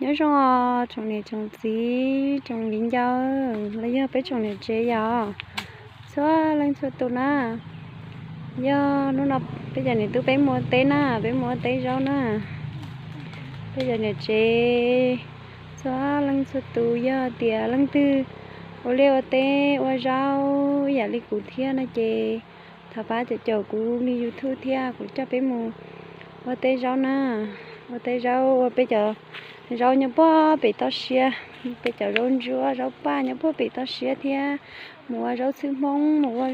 Nyob zoo os tsoom niam tsoom txiv tsoom viv ncaus los yog peb tsoom niam tsev yom, txhua leej txhua tus na. Yog hnub no peb cov niam tub peb mus ua teb na, peb mus ua teb zaub na. Peb cov niam tsev txhua leej txhua tus yog tias leej twg ua liaj ua teb ua zaub yam li kuv thiab no ces thov pab caum caum kuv li YouTube thiab kuv coj peb mus ua teb zaub na. Ua teb zaub ua peb cov zaub nyob puag pem toj siab, peb cov zaub ntsuab zaub paj nyob puag pem toj siab thiab mus ua zaub txhwb Hmoob mus ua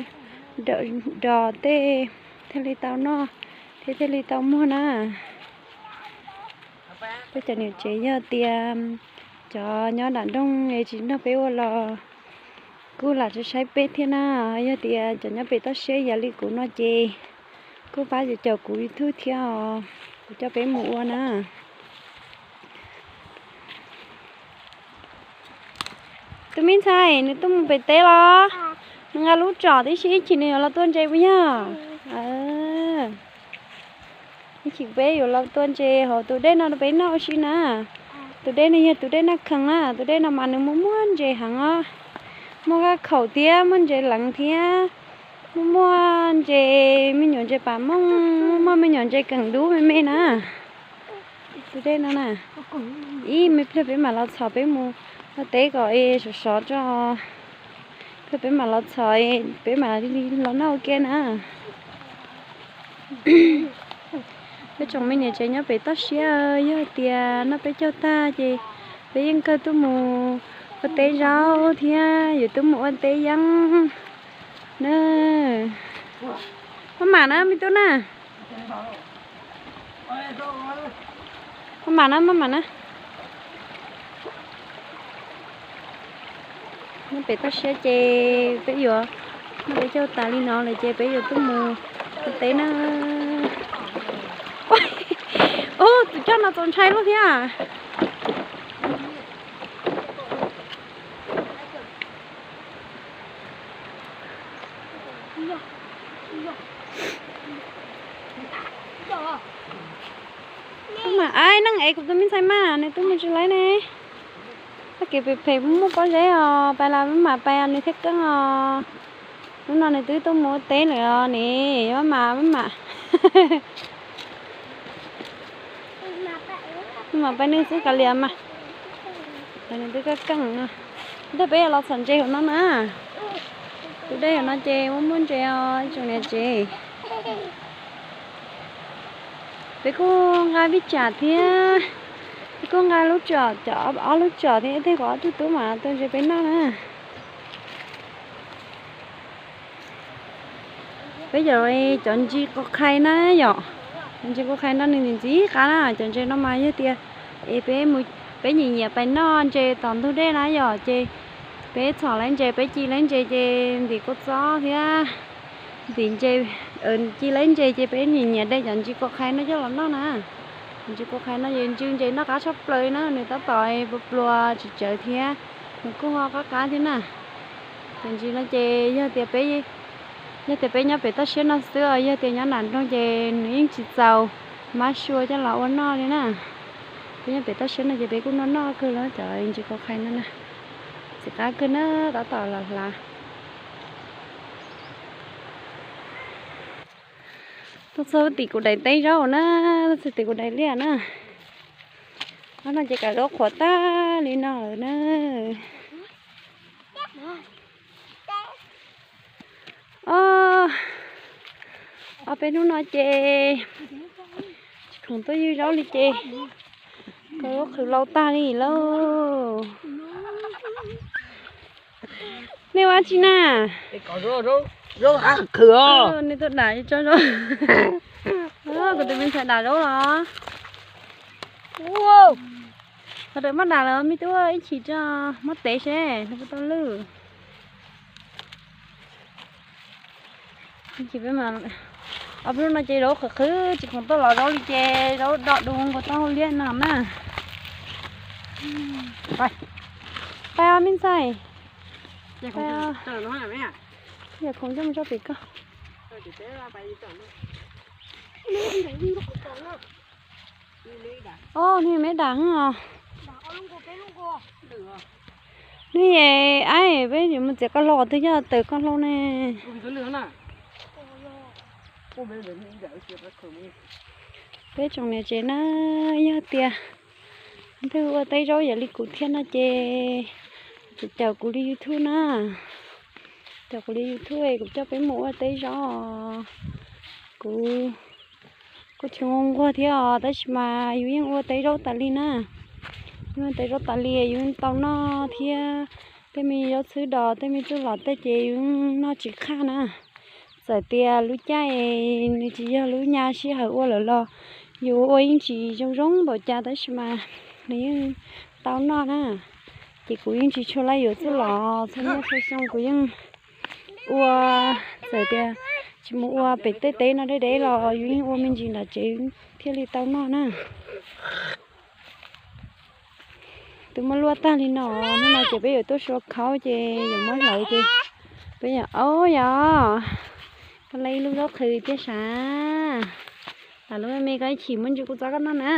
dos tej thiaj li tau noj thiab thiaj li tau muag na. Peb cov niam tsev yog tias cov nyob nram nroog es tsis nrog peb ua los kuj lam saib peb thiab na. Yog tias cov nyob pem toj siab yam li kuv no ces kuj pab caum caum kuv YouTube thiab os, kuv coj peb mus ua na. Tus me ntxhais nws tuaj mus pem teb los? Nws nqa lub tsom tib si ib chim nws yuav los tua ntses puas yog? Ib chim peb yuav los tua ntses hauv tus dej no rau peb noj ua si na. Tus dej no yog tus dej Naj Khees na, tus dej no mas nws muaj muaj ntses heev os. Muaj kaj khaum thiab muaj ntses leev thiab, muaj muaj ntses me nyuam ntses pam mooj, muaj muaj me nyuam ntses keem dub me me na. Tus dej no na, ib me pliag peb mam los txhom peb mus ua teb kom sov sov tso, pliag peb mam los txhom peb mam li los noj ua ke na. Peb tsoom me niam tsev nyob pem toj siab yog tias noj peb caug tag ces peb yeej kawg tuaj mus ua teb zaub thiab yuav tuaj mus ua teb yeeb na. Maj mam na me tub na. Maj mam na, maj mam na. Nyob pem toj siab ces peb yuav noj peb caug tas li no lawm ces peb yuav tuaj mus ua teb na. Ub, tus coj no txaus ntshai lub thiab. Maj mam, neeg ev kuv tus me ntxhais mas nws twb mus tsis laib ne. Txoj kev phem phem muaj pob zeb os, pais los maj mam pais nws thiaj keej os. Hnub no nws twb tuaj mus ua teb lawm os ne, maj mam, maj mam. Maj mam pais nws xwb kav liam mas. Nws twb keej keej no. Ntej peb yuav los txhom ntses hauv no na. Tus dej hauv no ces muaj muaj ntses os ib tsoom niam tsev. Peb kuj nqa vij tsam thiab, peb kuj nqa lub tsom, cov ob lub tsom thiab tej kom ob tug tub mam tua ntses peb noj na. Peb yuav cov ntsis quav qhais na yom, cov ntsis quav qhais no nws ntxim ntxim qab na, cov ntses no mas yog tias es peb, peb nyiam nyiam pais noj ntses tom ntug dej na yom, ces peb txhom laib ntses peb ci laib ntses ces ntim kua txob thiab ntim ntses, ci laib ntses ces peb nyiam nyiam de cov ntsis quav qhais no coj los noj na. Ntsis quav qhais no ces ntsw ntses noj qab tshaj plaws na, nws tab tom pluas pluas tsawv tsawv thiab, nws kuj ho qab qab thiab na. Cov ntsis no ces yog tias peb, yog tias peb nyob pem toj siab no xwb os, yog tias nyob nram nroog ces nws yeej tsis txaus mab sua coj los ua noj li na. Peb nyob pem toj siab no ces peb kuj noj noj kawg li cov ntsis quav qhais no na. Ntxim qab kawg na, tab tom los hlav. Tuaj txog tim kuv daim teb zaub na, tuaj txog tim kuv daim liaj na. Ob no ces kav zaub qhuav tag li no lawm na. Ob, ob peb hnub no ces tsis khoom tuaj ywg zaub li ces kav zaub qhwv laus tag li lauj. Nej ua dab tsi na? Nej tuaj dam tso zaub. Kuv tus me ntxhais dam zaub los? Qhov rawm maj dam los me tub, ib chim tso muab tev seb nws puas tau lwj. Ob peb hnub no ces zaub qhwv qhwv tsis khoom tuaj lov zaub li ces zaub do du nkaus tau hauv liaj no na. Pais os me ntxhais. Yog khoom coj mus tso pem koj. Os, nws me dam heev os. Neb es ab, peb yuav mus txiav koj hlau, qhov twg yog tawm koj hlau ne? Peb tsoom niam tsev na, yog tias leej twg ua teb zaub yam li kuv thiab no ces caum kuv li YouTube na. Caum kuv li YouTube es kuv coj peb mus ua teb zaub. Kuv kuj tsis nquag thiab os, tab sis mas yus yeej ua teb zaub tas li na. Yus ua teb zaub tas li yus yeej tau noj thiab. Tej me zaub txhwb dos, tej me txuj lom tej ces yus yeej noj tsis qhaj na. Txawm tias lub caij es nws tsis yog lub nyab sij hawm ua lawm los yus ua yeej tsis zoo zoo npaum cas, tab sis mas nws yeej tau noj na. Ces kuv yeej tsis tshua laij yuav txuj lom, txhua niaj txhua xyoo kuv yeej ua. Txawm tias tsis mus ua pem tej teb no deb deb los yus yeej ua me ntsis nram tsev thiaj li tau noj na. Twb muab luaj tag li no, hnub no ces peb yuav tuaj sua khaub ces yuav muab hlawv ces peb yog, o, yog, koj laij ib lub zaub qhwv thiab sav. Lam lub me me koj ib chim muab ntsis kua txob koj noj na.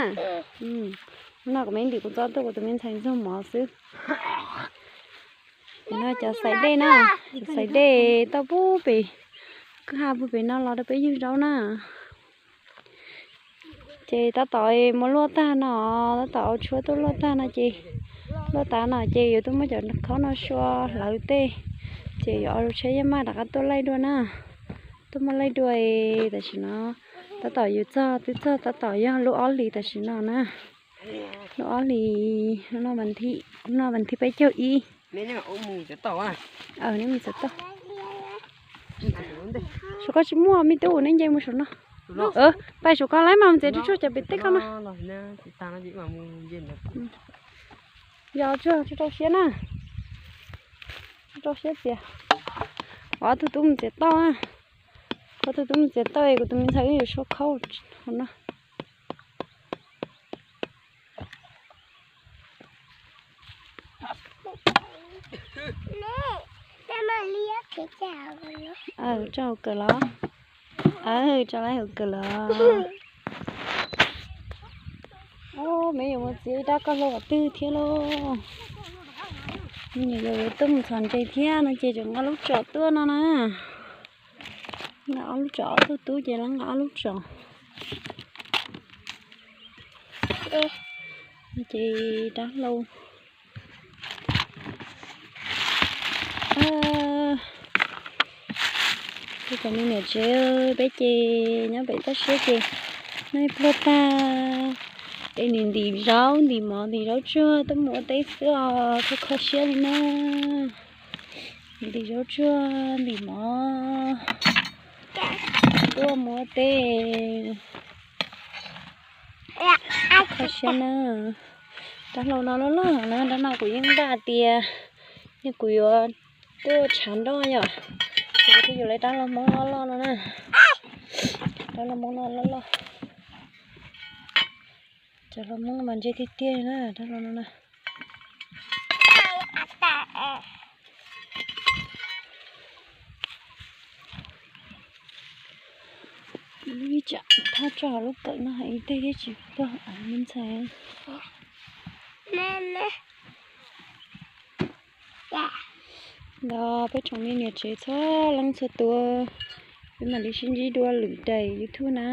Hnub no kuv me ntim kua txob tuaj, kuv tus me ntxhais ntxuag mov xwb. No cov xaiv dej na, xaiv dej tau pub pem kwj ha pub pem no los rau peb yug zaub na. Ces tab tom muab luaj tag no, tab tom ua tshuab tuaj luaj tag no ces, luaj tag no ces yuav tuaj muab cov khaub no sua hlawv tej, ces yuav ua tsheb yaj maj rov qab tuaj laij dua na. Tuaj muab laij dua, tam sim no tab tom yuav txog, twb txog tab tom yog lub ob hlis tam sim no na. Lub ob hlis, noj vas thib peb caug ib. Neb mus txiav tau. Saum koj tsis muaj me tub, neb nce mus saum no. Pais saum koj lawm mas mus txiav tsuj tsuag cov pem teb koj no. Yog tsuag tsis rau siab na. Tsis rau siab txiav. Ob tug tub mus txiav tau na. Ob tug tub mus txiav tau es kuv tus me ntxhais wb yuav sua khaub hauv no. Tso hauv kawm los? Tso lawm hauv kawm los? Ob, me yuav mus txiav ib rab koj hlau qhov twg thiab lauj? Nws yuav tuaj mus txhom ntses thiab no ces tseem nqa lub tsom tuaj no na. Nqa ob lub tsom, ob tug tub ces lawv nqa ob lub tsom. Ces rab hlau. Peb cov me niam tsev, peb ces nyob pem toj siab ces noj pluag tag es nws ntim zaub ntim mov ntim zaub tsuag tuaj mus ua teb xwb os, kho kho siab li na. Ntim zaub tsuag ntim mov tuaj mus ua teb. Kho siab na. Rab hlau no loj loj na, rab no kuv yeej npaj tias yog kuv yuav tuaj tshav nroj yom, ces kuv thiaj yuav lawv rab hlau Hmoob loj loj no na. Rab hlau Hmoob no loj loj. Cov hlau Hmoob mas ntse tiag tiag na, rab hlau no na. Ib tsam thaj tso lub kawm no ib teg thiab tsis tuag me ntxhais. Los peb tsoom me niam tsev txhua leej txhua tus, peb mam li sib ntsib dua lwm daim YouTube na.